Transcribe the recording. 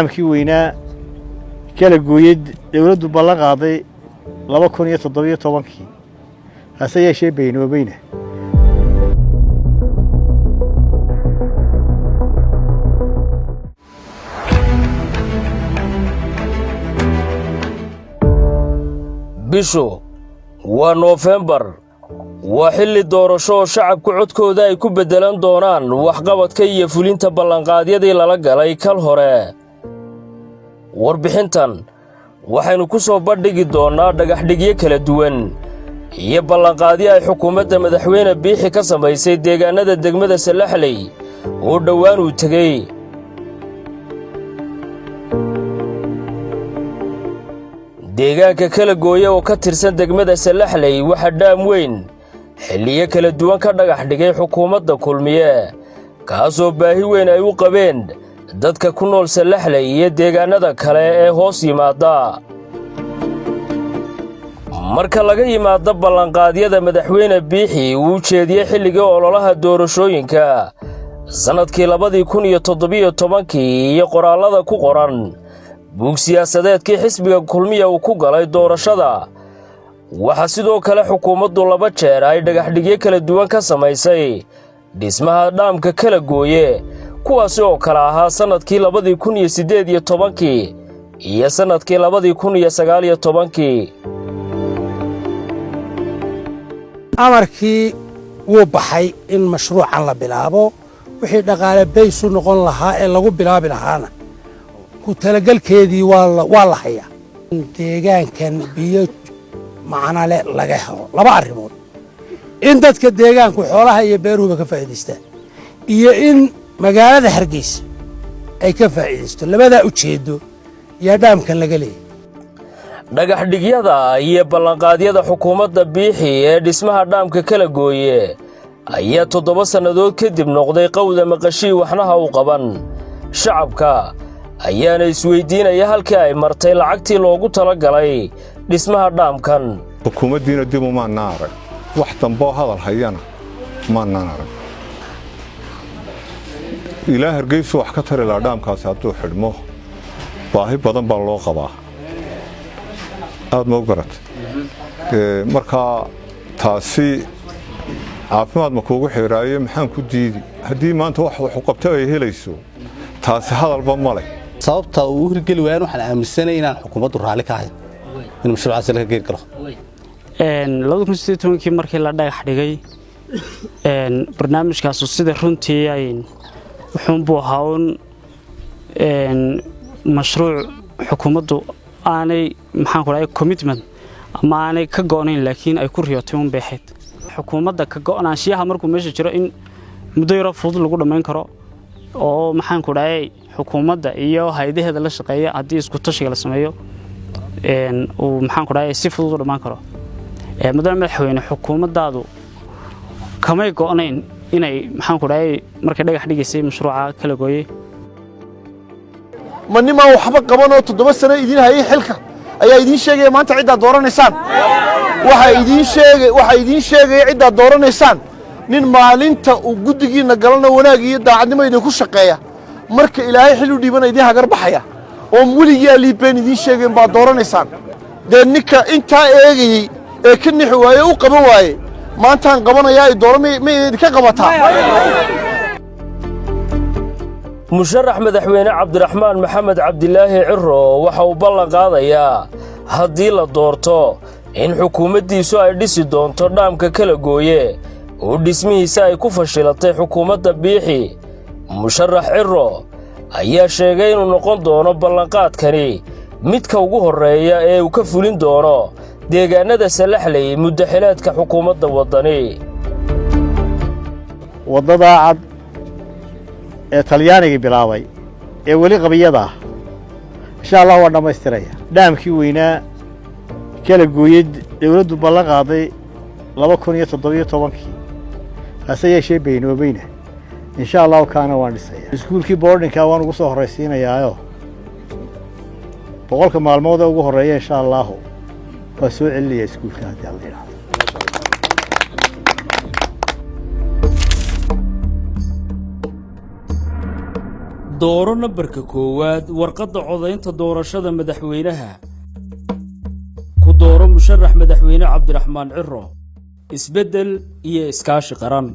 Kii weynaa kala gooyey dowladdu ballan qaaday 2017-kii, hase yeeshee beenoobayna. Bishu waa Noofembar, waa xilli doorasho oo shacabku codkooda ay ku beddelan doonaan waxqabadka iyo fulinta ballanqaadyadii lala galay kal hore. Warbixintan waxaynu ku soo bandhigi doonnaa dhagaxdhigyo kala duwan iyo ballanqaadyo ay xukuumadda Madaxweyne Biixi ka samaysay deegaannada degmada Sallaxley oo dhowaan uu tegey. Deegaanka kala gooye oo ka tirsan degmada Sallaxley waxaa dhaam weyn xilliyo kala duwan ka dhagax dhigay xukuumadda Kulmiye, kaasoo baahi weyn ay u qabeen dadka ku nool Sallaxley iyo deegaannada kale ee hoos yimaada. Marka laga yimaado ballanqaadyada Madaxweyne Biixi uu jeediyey xilligii ololaha doorashooyinka sannadkii 2017-kii iyo qoraallada ku qoran buug siyaasadeedkii xisbiga Kulmiya uu ku galay doorashada, waxaa sidoo kale xukuumaddu laba jeer ay dhagaxdhigyo kala duwan ka samaysay dhismaha dhaamka kala gooye, kuwaasi oo kale ahaa sannadkii 2018-kii iyo sannadkii 2019-kii. Amarkii wuu baxay in mashruucan la bilaabo. Wixii dhaqaale baysu noqon lahaa ee lagu bilaabi lahaana ku talagelkeedii waa la hayaa. Deegaankan biyo macnale laga helo laba arrimood: in dadka deegaanku xoolaha iyo beeruhuba ka faa'iidaystaan iyo in magaalada Hargeysa ay ka faa'iidaysto. Labadaa ujeeddo yaa dhaamkan laga leeyahy. Dhagaxdhigyada iyo ballanqaadyada xukuumadda Biixi ee dhismaha dhaamka kala gooye ayaa 7 sannadood kadib noqday qowda maqashii waxnaha u qaban. Shacabka ayaana isweydiinaya halkii ay martay lacagtii loogu tala galay dhismaha dhaamkan. Xukuumaddiina dib umaannaan arag, wax damboo hadal hayana maannaan arag. Ilaa Hargeysu wax ka tari lahaa dhaamkaasi hadduu xidhmo. Baahi badan baa loo qabaa, aad ma u garat? Markaa taasi caafimaad ma kuugu xiraaye? Maxaan ku diidi haddii maanta wax waxu qabto ay helayso? Taasi hadalba ma leh. Sababta uu u hirgeli waayaan waxaan aaminsanay inaan xukuumaddu raalli ka ahayn in mashruucaasi laga geeri galo. 2018-kii markii la dhagax dhigay barnaamijkaasu, sida runtii ay wuxuunbuu ahaa un mashruuc xukuumaddu aanay, maxaan ku dhahay, commitment ama aanay ka go'nayn, laakiin ay ku riyootay un bay ahayd. Xukuumadda ka go'naanshiyaha markuu meesha jiro in muddo yaroo fudud lagu dhammayn karo oo, maxaan ku dhahay, xukuumadda iyo hay-adaheeda la shaqeeya haddii isku tashiga la sameeyo uu, maxaan ku dhahay, si fudud u dhammaan karo. Mudane madaxweyne, xukuumaddaadu kamay go'nayn inay, maxaan ku dhahay, markay dhagax dhigaysay mashruuca kala gooyey. Ma nimaan waxba qabanoo 7 sano idiin hayay xilka ayaa idiin sheegaya maanta ciddaad dooranaysaan? Waxaa idiin sheegaya ciddaad dooranaysaan nin maalinta uu guddigiinna galana wanaag iyo daacadnimo idinku shaqeeya, marka Ilaahay xil u dhiibana idiin hagar baxaya oon weligii aliibeen idiin sheegayn baad dooranaysaan. Dee ninka intaa eegayey ee ka nixi waaye u qaban waaye, maantaan qabanayaa ay dooro, may idinka qabataa? Musharax madaxweyne Cabdiraxmaan Maxamed Cabdilaahi Ciro waxa uu ballan qaadayaa haddii la doorto in xukuumaddiisu ay dhisi doonto dhaamka kala gooye oo dhismihiisa ay ku fashilatay xukuumadda Biixi. Musharax Ciro ayaa sheegay inuu noqon doono ballanqaadkani midka ugu horreeya ee uu ka fulin doono deegaannada Salaxley muddaxileedka xukuumadda Waddani. Waddadaa cad ee Talyaanigii bilaabay ee weli qabiyada ah, insha Allah waan dhammaystiraya. Dhaamkii weynaa kala gooyey dowladdu ballan qaaday 2017-kii, hase yeeshee beenoobayna, insha Allahu kaana waan dhisaya. Iskuulkii boardingka waan ugu soo horraysiinayaayo 100-ka maalmood ee ugu horreeya, insha Allahu, waa soo celinaya iskuulka haddii Alla yidhaahdo. Dooro nambarka koowaad warqadda codaynta doorashada madaxweynaha. Ku dooro musharax madaxweyne Cabdiraxmaan Ciro, isbeddel iyo iskaashi qaran.